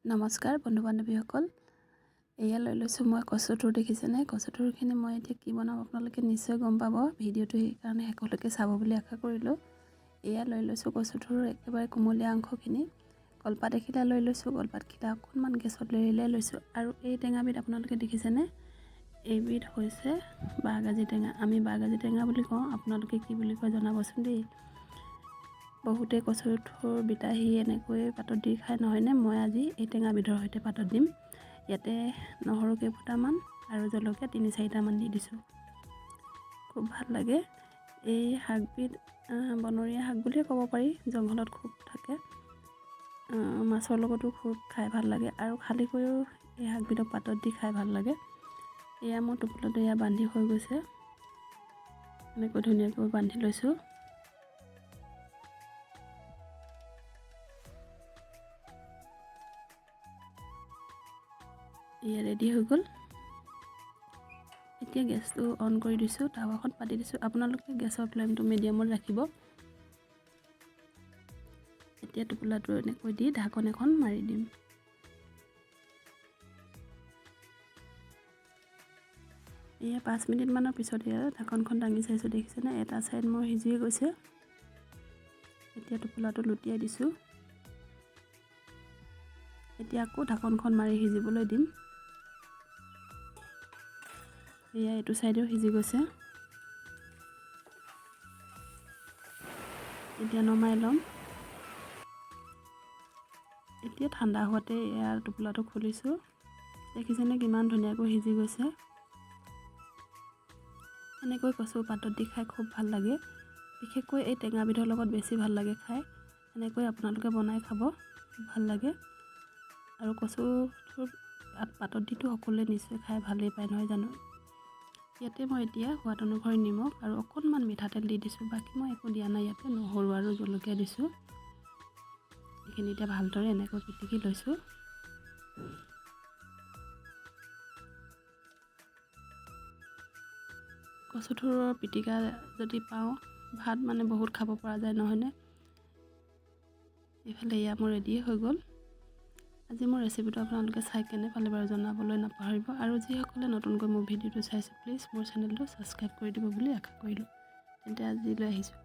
নমস্কাৰ বন্ধু বান্ধৱীসকল, এয়া লৈ লৈছোঁ মই কচুথোৰ। দেখিছেনে কচুথোৰখিনি? মই এতিয়া কি বনাম আপোনালোকে নিশ্চয় গম পাব। ভিডিঅ'টো সেইকাৰণে শেষলৈকে চাব বুলি আশা কৰিলোঁ। এয়া লৈ লৈছোঁ কচুথোৰৰ একেবাৰে কুমলীয়া অংশখিনি। কলপাত এখিলা লৈ লৈছোঁ। কলপাতখিলা অকণমান গেছত লেৰেলাই লৈছোঁ। আৰু এই টেঙাবিধ আপোনালোকে দেখিছেনে? এইবিধ হৈছে বাঁহগাজি টেঙা। আমি বাঁহগাজি টেঙা বুলি কওঁ, আপোনালোকে কি বুলি কয় জনাবচোন দেই। বহুতে কচুথোৰ বিলাহী এনেকৈ পাতত দি খায়, নহয়নে? মই আজি এই টেঙাবিধৰ সৈতে পাতত দিম। ইয়াতে নহৰু কেইফুটামান আৰু জলকীয়া তিনি চাৰিটামান দি দিছোঁ। খুব ভাল লাগে এই শাকবিধ। বনৰীয়া শাক বুলিয়ে ক'ব পাৰি, জংঘলত খুব থাকে। মাছৰ লগতো খুব খাই ভাল লাগে আৰু খালীকৈও এই শাকবিধক পাতত দি খাই ভাল লাগে। এয়া মোৰ টোপোলাটো এয়া বান্ধি হৈ গৈছে। এনেকৈ ধুনীয়াকৈ বান্ধি লৈছোঁ। এয়া ৰেডি হৈ গ'ল। এতিয়া গেছটো অন কৰি দিছোঁ, টাৱাখন পাতি দিছোঁ। আপোনালোকে গেছৰ ফ্লেমটো মিডিয়ামত ৰাখিব। এতিয়া টোপোলাটো এনেকৈ দি ঢাকন এখন মাৰি দিম। এয়া 5 মিনিটমানৰ পিছত এয়া ঢাকনখন দাঙি চাইছোঁ। দেখিছেনে, এটা ছাইড মোৰ সিজিয়ে গৈছে। এতিয়া টোপোলাটো লুটিয়াই দিছোঁ। এতিয়া আকৌ ঢাকনখন মাৰি সিজিবলৈ দিম। এয়া এইটো ছাইডেও সিজি গৈছে। এতিয়া নমাই ল'ম। এতিয়া ঠাণ্ডা হোৱাতে এয়া টোপোলাটো খুলিছোঁ। দেখিছেনে কিমান ধুনীয়াকৈ সিজি গৈছে? এনেকৈ কচু পাতত দি খাই খুব ভাল লাগে। বিশেষকৈ এই টেঙাবিধৰ লগত বেছি ভাল লাগে খাই। এনেকৈ আপোনালোকে বনাই খাব, খুব ভাল লাগে। আৰু কচু পাতত দিটো সকলোৱে নিশ্চয় খাই ভালেই পায়, নহয় জানো? ইয়াতে মই এতিয়া সোৱাদ অনুসৰি নিমখ আৰু অকণমান মিঠাতেল দি দিছোঁ। বাকী মই একো দিয়া নাই ইয়াতে। নহৰু আৰু জলকীয়া দিছোঁ। এইখিনি এতিয়া ভালদৰে এনেকৈ পিটিকি লৈছোঁ। কচুথোৰৰ পিটিকা যদি পাওঁ, ভাত মানে বহুত খাব পৰা যায়, নহয়নে? এইফালে এয়া মোৰ ৰেডিয়ে হৈ গ'ল। আজি মোৰ ৰেচিপিটো আপোনালোকে চাই কেনে পালে বাৰু জনাবলৈ নাপাহৰিব। আৰু যিসকলে নতুনকৈ মোৰ ভিডিঅ'টো চাইছে, প্লিজ মোৰ চেনেলটো ছাবস্ক্ৰাইব কৰি দিব বুলি আশা কৰিলোঁ। তেন্তে আজিলৈ আহিছোঁ।